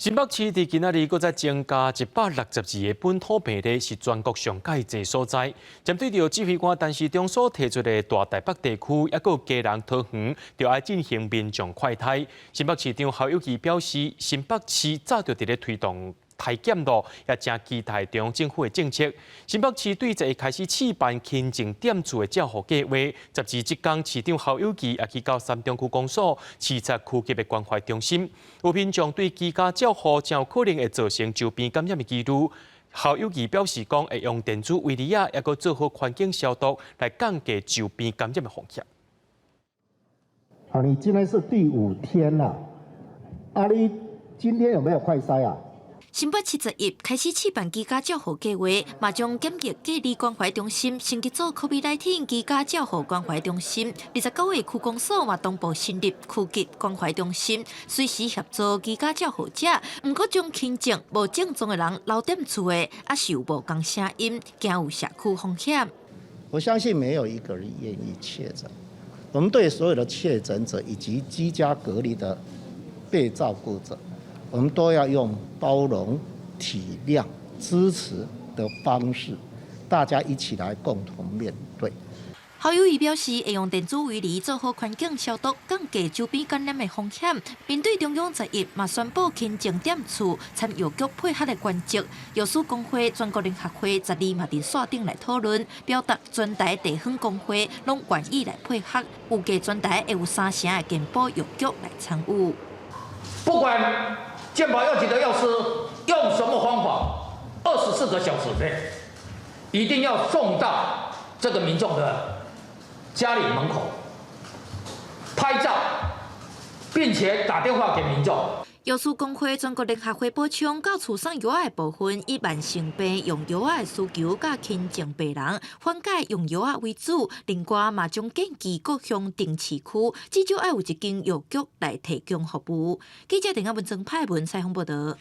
新北市佇今仔日閣再增加162個本土病例，是全國上蓋濟所在。針對著指揮官陳時中所提出的大台北地區，抑閣有基隆、桃園，著愛進行民眾快篩。新北市長侯友宜表示，新北市早就佇咧推動篩檢咯，也誠期待中央政府的政策。新北市對十一開始試辦輕症踮厝的照護計劃，12這工市長侯友宜也去到三重區公所視察區級的關懷中心，有民眾對居家照護誠有可能會造成周邊感染的疑慮。侯友宜表示講，會用電子圍籬仔，抑閣做好環境消毒，來降低周邊感染的風險。好，你今天是第五天了，啊，你今天有沒有快篩啊？新北市11開始試辦居家照護計劃，嘛將檢疫隔離關懷中心升級做 COVID-19 居家照護關懷中心。29個區公所嘛同步成立區級關懷中心，隨時協助居家照護者。毋過將輕症無症狀的人留踮厝的，抑是有無仝聲音，驚有社區風險。我相信沒有一個人願意確診。我們對所有的確診者以及居家隔離的被照顧者，我們都要用包容、體諒、支持的方式，大家一起來共同面對。侯友宜表示，會用電子圍籬做好環境消毒，降低周邊感染的風險。面對中央十一嘛宣布輕症踮厝參藥局配合的原則，藥師公會全國聯合會十二嘛佇線頂來討論，表達全台地方公會攏願意來配合，預計全台會有三成的健保藥局來參與。不管健保藥局的藥師用什麼方法，24個小時內一定要送到這個民眾的家裡門口拍照，並且打電話給民眾。藥師公會全國聯合會補充，到厝送藥的部分，以慢性病用藥的需求佮輕症病人緩解用藥仔為主。另外嘛，將建議各鄉鎮市區至少愛有一間藥局來提供服務。記者鄧亞文、曾派文採訪報導。